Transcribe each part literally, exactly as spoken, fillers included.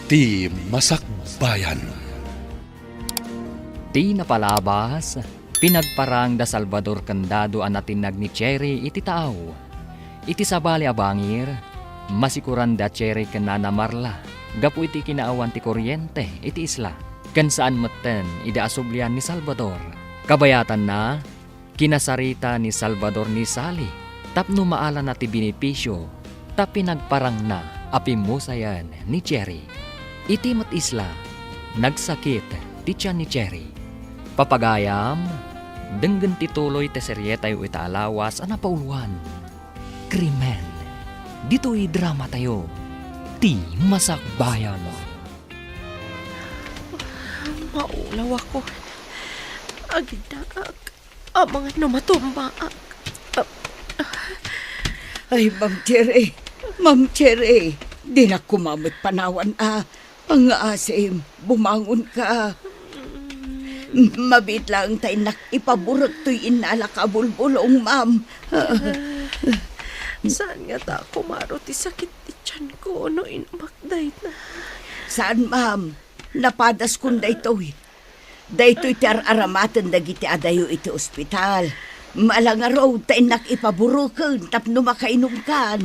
Ti Masakbayan. Ti napalabas, pinagparang da Salvador ken Dado a natinnag ni Cherry iti taaw. Iti sabali a bangir, masikuran da Cherry ken Nana Marla gapu iti kinaawan ti kuryente iti isla. Ken saan metten ida a sublian ni Salvador. Kabayatanna, kinasarita ni Salvador ni Sally tapno maalana ti benepisio ta pinagparangna a pimmusayen ni Cherry. Iti met isla, nagsakit ti tian ni Cherry. Papagayam, denggen ti tuloy ti serietayo ita a lawas a napauluan, Krimen. Ditoy dramatayo, Ti Masakbayan. Maulaw ako. Agiddaak. Amangan no matumbaak. Ay, Ma'am Cherry. Ma'am Cherry. Dinak koma met panawan a. Nga asim, bumangon ka. Mabiit laeng ta innak ipaburek toy innalak a bulbulong, ma'am. Saan ngata a kumaro ti sakit ti tianko no inumak dayta? Saan, ma'am. Napadaskon daytoy. Daytoy ti ar-aramaten dagiti adayo iti ospital. Mala ngarud ta innak ipabureken tapno makainumkan.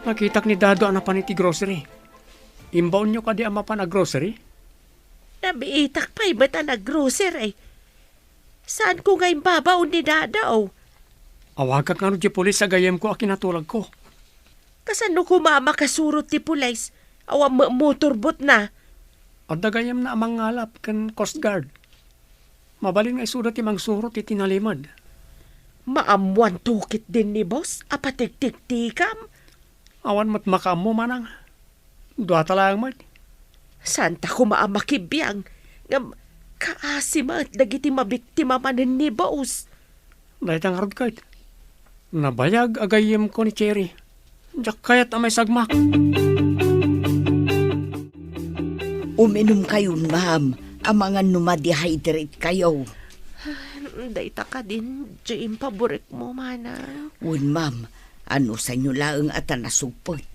Nakitak ni Dado a napan iti grocery. Imbaonyo kadi a mapan a grocery? Nabiitak pay met a nag-grocery. Saanko nga imbabaon ni Dado? Awagak ngarud ti pulis a gayyemko a kinatulagko. Kasano koma a makasurot ti pulis? Awan met motorboatna. Adda gayyemna a mangngalap ken Coast Guard. Mabalin nga isuda ti mangsurot iti nalimed. Maammoanto ketdin ni boss a patiktiktikam? Awan met makaammo, manang. Duata laeng met. Saanta koma a makibiang, ngem kaasi met dagiti mabiktima manen ni boss. Dayta ngarud ket, nabayag a gayyemko ni Cherry. Diak kayat a maisagmak. Uminumkayon, ma'am, amangan no ma-dehydrate kayo. Dayta kadin ti impaburekmo, manang. Wen, ma'am, anusanyo laeng a ta nasugpet.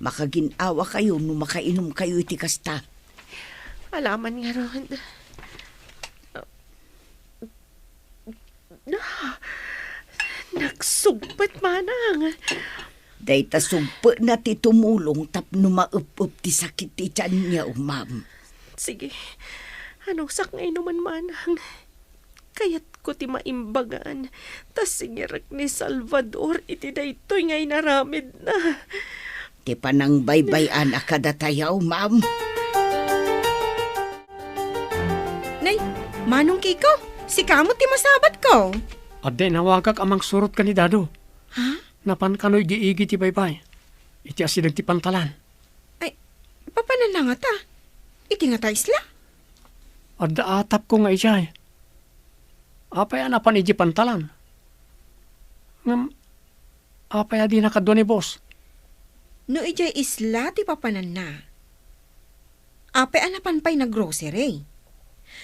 Makagin-awa kayo no makainom kayo iti kasta. Alaman ngarud. Ah, nagsugpet, manang. Dayta sugpetna ti tumulong tapno maep-ep ti sakit ti tianyo, ma'am. Sige, anusak nga inumen, manang. Kayatko ti maimbagan, ta singirek ni Salvador iti daytoy nga inaramidna. Ti panangbaybay-an a kadatayo, ma'am. Nay, Manong Kiko, sika met ti masabatko. Adda inawagak a mangsurot ken ni Dado. Ha? Napan kano idiay igi ti baybay. Iti asideg ti pantalan. Ay, papananna ngata? Iti ngata isla? Adda atapko nga idiay. Apay a napan idiay pantalan? Ngem, apay a dina kadua ni boss? No idiay isla ti papananna, apay a napan pay nag-grocery?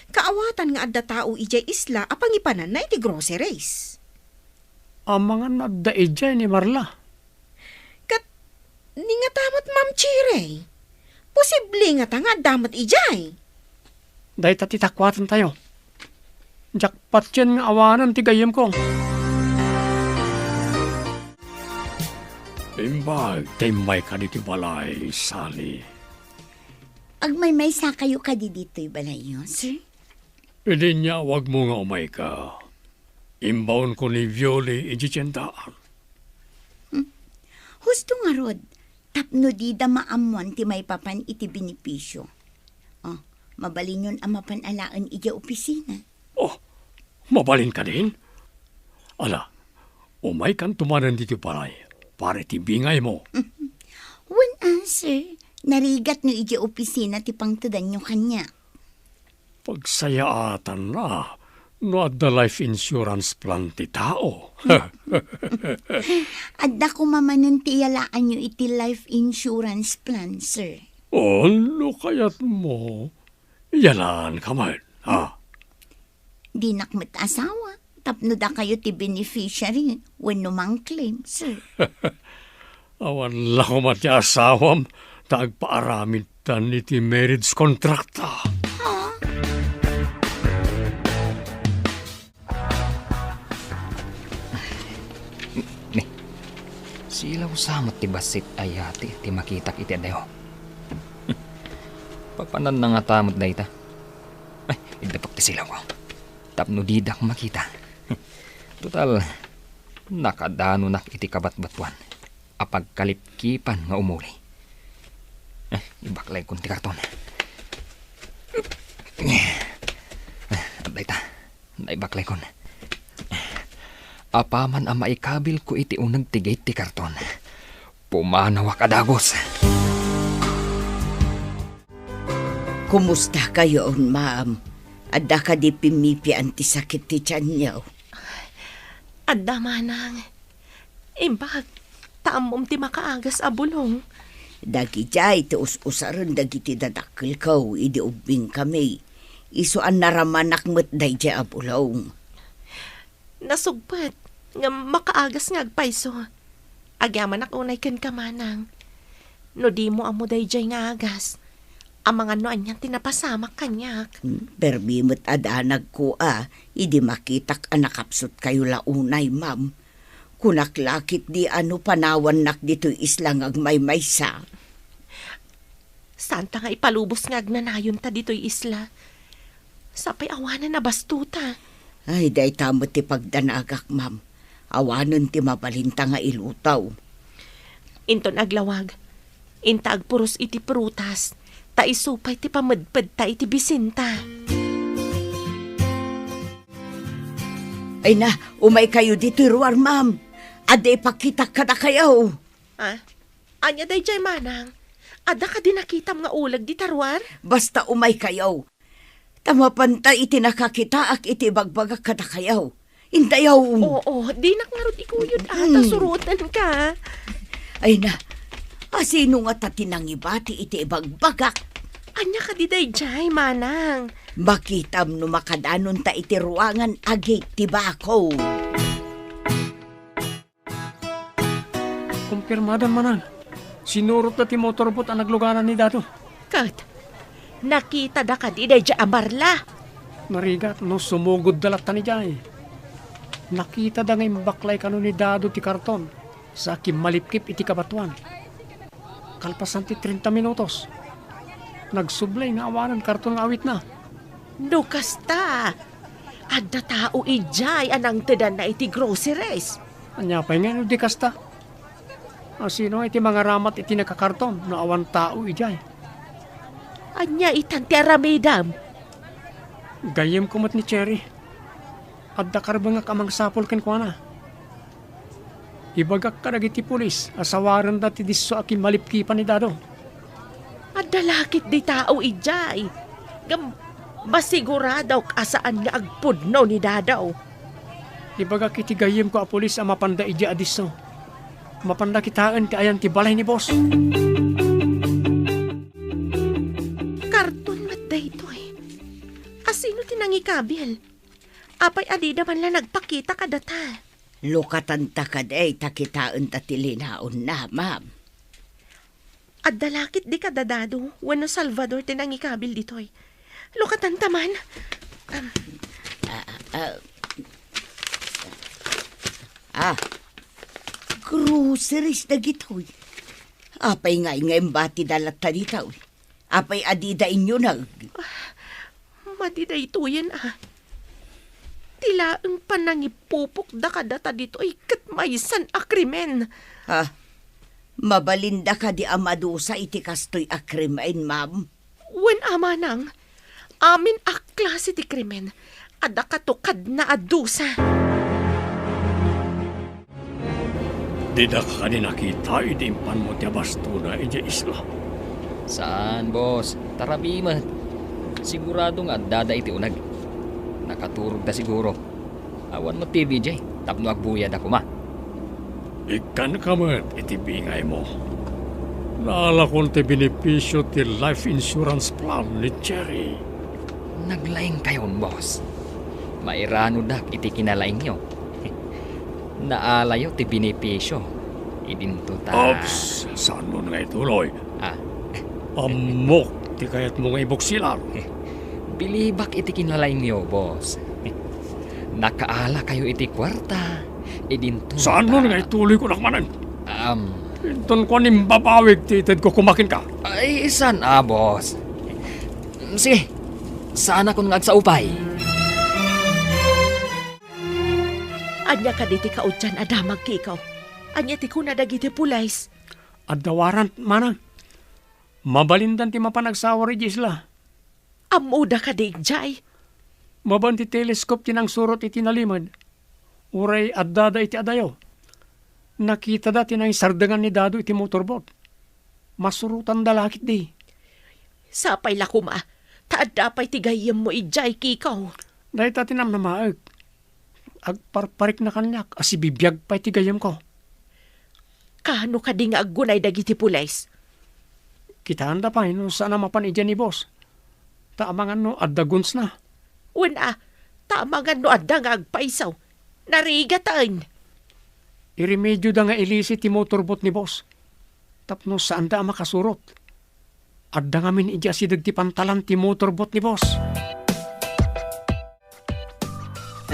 Kaawatan nga adda tao idiay isla a pangipananna iti groceries. Amangan no adda idiay ni Marla. Ket ni ngata met, Ma'am Cherry? Posible ngata nga adda met idiay? Dayta ti takuatantayo. Diak patien nga awanen ti gayyemko. Imbag ta immayka ditoy balay, Sally. Agmaymaysa kayo kadi ditoy balayyo, sir? Idi inyawagmo nga umayka, imbaonko ni Violi idiay tiendaan. Hmm. Husto ngarud, tapno dida maammoan ti maipapan iti benepisio. Oh, mabalinyon a mapan alaen idiay opisina. Oh, mabalin kadin? Ala, umaykanto manen ditoy balay para iti bingaymo. Wen a, sir, narigatno idiay opisina ti pangtedanyo kaniak. Pagsayaatanna no adda life insurance plan ti tao. Adda koma manen ti iyalaanyo iti life insurance plan, sir. Oh, no kayatmo, iyalaanka met, ha? Dinak met asawa, tapno dakayo ti beneficiary wenno mangclaim, sir. Awan la koma ti asawam ta agpaaramidtan iti marriage contract ta. Ni, silaw sa met ti bassit a yati ti makitak iti adayo. Papananna ngata met dayta. Ay, iddapak ti silaw ko. Tapno didak makita. Total, nakadanonak iti kabatbatuan a pagkalipkipan nga umuli. Eh, ibaklaykon ti karton. Eh, dayta, naibaklaykon. Apaman a maikabilko iti uneg ti gate ti karton, pumanawak a dagus. Kumusta kayon, ma'am? Adda kadi pimmipian ti sakit ti tianyo? Adda manang. Imbag, ta ammom ti makaagas a bulong. Dagidiay ti us-usaren dagiti dadakkelko idi ubbingkami. Isu a naramanak met daydiay a bulong. Nasugpet nga makaagas nga agpayso. Agyamanak unay kenka, manang. No dimo ammo daydiay nga agas, amangan no anian ti napasamak kaniak. Hmm, permi met a danagko a, idi makitak a nakapsutkayo la unay, ma'am. Kunak la ketdi a no panawannak ditoy isla nga agmaymaysa. Saanta nga ipalubos nga agnanayonta ditoy isla. Sapay awanen a bastota. Ay, dayta met ti pagdanagak, ma'am. Awanen ti mabalinta nga ilutaw. Inton aglawag, inta agpuros iti prutas, ta isu pay ti pamedpedta iti bisinta. Ay na, umaykayo ditoy ruar, ma'am. Adda ipakitak kadakayo. Ah? Ania daydiay, manang? Adda kadi nakitam nga uleg dita ruar? Basta umaykayo. Ta mapanta iti nakakitaak iti ibagbagak kadakayo. Intayo. Oo, dinak ngarud ikuyod, ah, ta Mm. surotenka. Ay na, asino ngata ti nangibati iti ibagbagak? Ania kadi daydiay, manang? Makitam no makadanonta iti ruangan a gate ti bako. Kumpirmadan, manang. Sinurotda ti motorboat a nagluganan ni Dado. Ket, nakitada kadi daydiay a barla? Narigat no sumugodda latta idiay. Nakitada nga imbaklay kano ni Dado ti karton sa kimmalipkip iti kabatoan. Kalpasan ti trenta minutos, nagsublay nga awanen karton nga awitna. No kasta, adda tao idiay a nangtedanna iti groceries. Ania pay nga no di kasta? Asino iti mangaramat iti nakakarton no awan tao idiay? Ania itan ti aramidem? Gayyemko met ni Cherry. Adda karbengak a mangsapul kenkuana. Ibagak kadagiti pulis a sawarenda ti disso a kimmalipkipan ni Dado. Adda la ketdi tao idiay. Ngem masiguradok a saan nga agpudno ni Dado. Ibagak iti gayyemko a pulis a mapanda idiay a disso. Mapanda kitaen ti ayan ti balay ni boss. Karton met daytoy. Asino ti nangikabil? Apay a dida man la nagpakita kadata? Lukatanta kadi ta kitaenta ti linaonna, ma'am. Adda la ketdi kada Dado wenno Salvador ti nangikabil ditoy. Lukatanta man. Am. Ah, ah, ah. Ah, groceries dagitoy. Apay nga, nga imbatida latta ditoy? Apay a dida inyuneg? Madi daytoyen a. Ti laeng panangipupokda kadata ditoy ket maysan a krimen. Ah, mabalinda kadi a madusa iti kastoy a krimen, ma'am? Wen a manang, amin a klase ti krimen, adda kato kadna a dusa. Dida kadi nakita idi impanmo ti abastona idiay isla? Saan, boss. Tarabi met. Sigurado nga addada iti uneg. Nakaturogda siguro. Awan met ti V J tapno agbuyada koma. Ikkanka met iti bingaymo. Naalakon ti benepisio ti life insurance plan ni Cherry. Naglaingkayon, boss. Mairanodak iti kinalaingyo. Naalayo ti benepisio. Idinto ta. Ops, saan mo nga ituloy? Ah. Ammok ti kayatmo nga ibuksilan. Bilibak iti kinalaingyo, boss. Nakaala kayo iti kuarta. Idinto Saan mo ta nga ituloy ko nakmanan? Um, Inton kuan imbabawig ti itedko kumakin ka. Ay, saan a, boss? Sige, saan akon nga agsaupay? Ania kadi ti kaudian a damag, Kiko? Ania ti kuna dagiti pulis? Adda warrant, manang. Mabalindan ti mapan agsawar idiay isla. Ammoda kadi idiay? Mabaen ti telescope ti nangsurot iti nalimed. Uray addada iti adayo. Nakitada ti nangisardengan ni Dado iti motorboat. Masurotanda la ketdi. Sapay la koma, ta adda pay ti gayyemmo idiay, Kiko. Dayta ti namnamaek. Agparparikna kaniak a sibibiag pay ti gayyemko. Kaano kadi nga aggunay dagiti pulis? Kitaenda pay no saan a mapan idiay ni boss. Ta amangan no adda gunsna. Wen a, ta amangan no adda nga agpayso. Narigaten. Iremedioda nga ilisi ti motorboat ni boss. Tapno saanda a makasurot. Adda ngamin idiay asideg ti pantalan ti motorboat ni boss.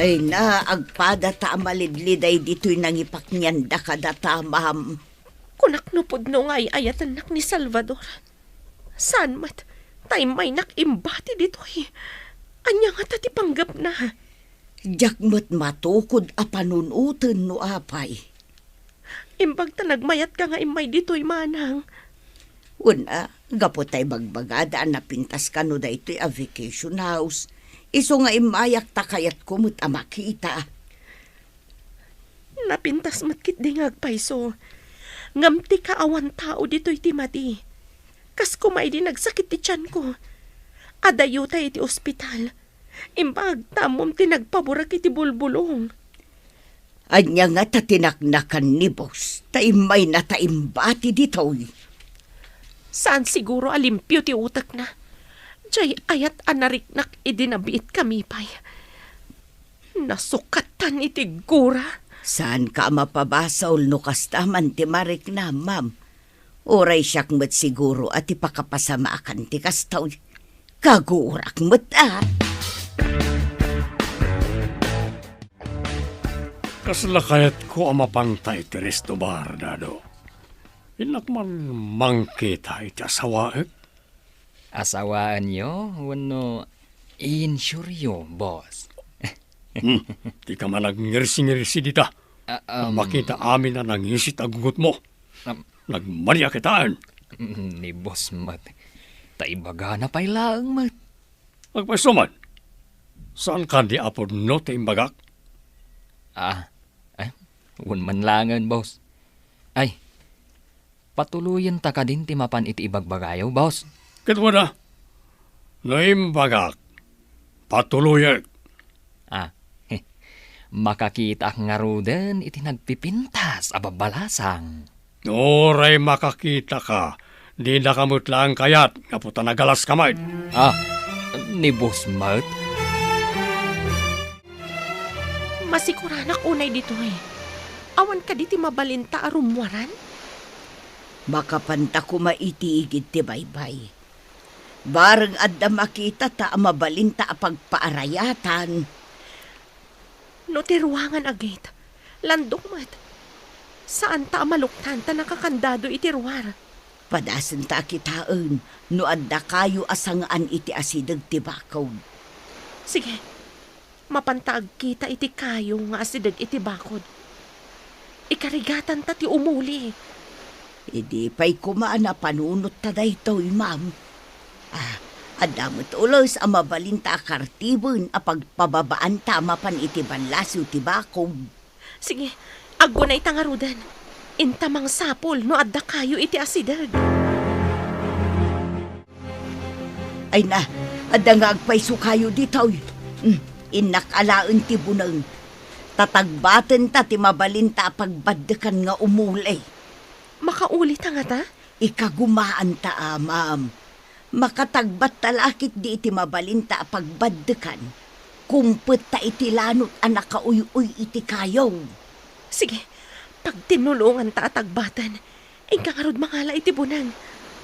Ay na, agpadata a malidliday ditoy nangipaknianda kadata, ma'am. Kunak no pudno nga ay-ayatennak ni Salvador. Saan met, ta immaynak imbati ditoy. Ania ngata ti panggepna? Diak met matukod a panunoten no apay. Imbag ta nagmayatka nga immay ditoy, manang. Wen a, gapu ta ibagbagada a napintas kano daytoy a vacation house, isu nga immayak ta kayatko met a makita. Napintas met ketdi nga agpayso. Ngem ti kaawan tao ditoy ti madi. Kas koma idi nagsakit ti tianko. Adayo ta iti ospital. Imbag ta ammom ti nagpaburek iti bulbulong. Ania ngata ti naknakan ni boss, ta immayna ta imbati ditoy? Saan siguro a limpio ti utekna. Diay ayat a nariknak idi nabiitkami pay. Nasukatan iti gura. Saanka a mapabasol no kasta man ti mariknam, ma'am. Uray siak met siguro a ti pakapasamaakan ti kastoy. Kagurak met a. Kasla kayatko a mapanta iti resto bar, Dado. Innak man mangkita iti asawaek. Asawaenyo wenno insuryo, boss? Hmm, dika man agngirsi-ngirsi dita. Ah, um, Makita amin a nangisit a gugutmo. Um, Nagmania kitaen. Ni boss met. Ta ibagana pay laeng met. Agpayso man. Saan kadi a pudno ti imbagak? Ah, eh, wen man laengen, boss. Ay, patuloyenta kadin ti mapan iti ibagbagayo, boss? Ket wen a, no imbagak, patuloyek. Ah, makakitaak ngaruden iti nagpipintas a babbalasang. Uray makakitaka, dinaka met laeng kayat gapu ta nagalaska met. Ah, ni boss met? Masikuranak unay ditoy. Awan kadi ti mabalinta a rummuaran? Makapanta koma iti igid ti baybay. Bareng adda makitata a mabalinta a pagpaarayatan. No ti ruangan a gate, landok met. Saanta a maluktan ta nakakandado iti ruar. Padasenta a kitaen no adda kayo a sangaan iti asideg ti bakod. Sige, mapanta agkita iti kayo nga asideg iti bakod. Ikarigatanta ti umuli. Idi pay koma a napanunotta daytoy, ma'am. Ah, adda met ules a mabalinta a kartiben a pagpababaanta a mapan iti ballasiw ti bakod. Sige, aggunayta ngaruden. Inta mangsapul no adda kayo iti asideg. Ay na, adda nga agpayso kayo ditoy. Hmm, innak alaen ti buneng. Tatagbatenta ti mabalinta a pagbaddekan nga umuli. Makaulita ngata? Ikagumaanta a, ma'am. Makatagbatta la ketdi iti mabalinta a pagbaddekan. Kumpetta iti lanot a nakauy-uy iti kayo. Sige, Pagtinnulonganta a tagbaten, inka ngarud mangala iti buneng.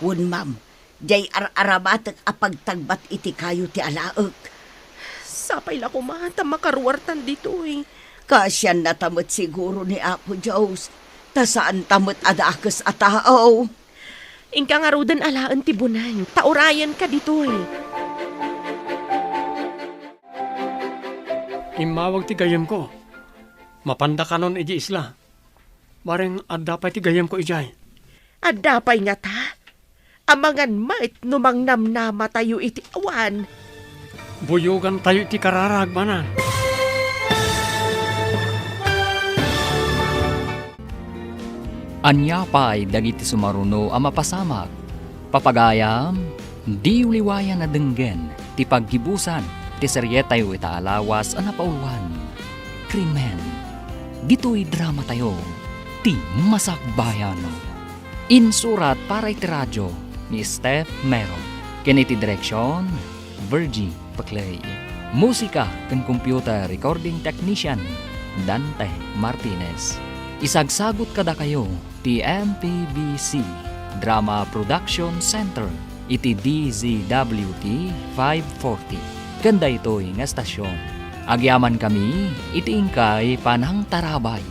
Wen, ma'am. Diay ar-aramatek a pagtagbat iti kayo ti alaek. Sapay la koma ta makaruartan ditoy. Kaasiannata met siguro ni Apo Dios, ta saanta met a dakes a tao. Inka ngaruden alaen ti buneng, ta urayenka ditoy. Immawag ti gayyemko. Mapanda kanon idiay isla. Bareng adda pay ti gayyemko idiay. Adda pay ngata? Amangan met no mangnamnamatayo iti awan. Buyogantayo iti kararag, mana. Ania pay dagiti sumaruno a mapasamak? Papagayam, diyo liwayan a denggen ti paggibusan ti serietayo ita a lawas a napauluan, Krimen. Ditoy dramatayo, ti Masakbayan. Insurat para iti radio ni Steph Mero, ken iti direksion, Virgie Paclay. Musika ken computer recording technician, Dante Martinez. Isagsagut kadakayo ti M P B C Drama Production Center iti D Z W T five forty ken daytoy nga estasion. Agyamankami iti inkay panangtarabay.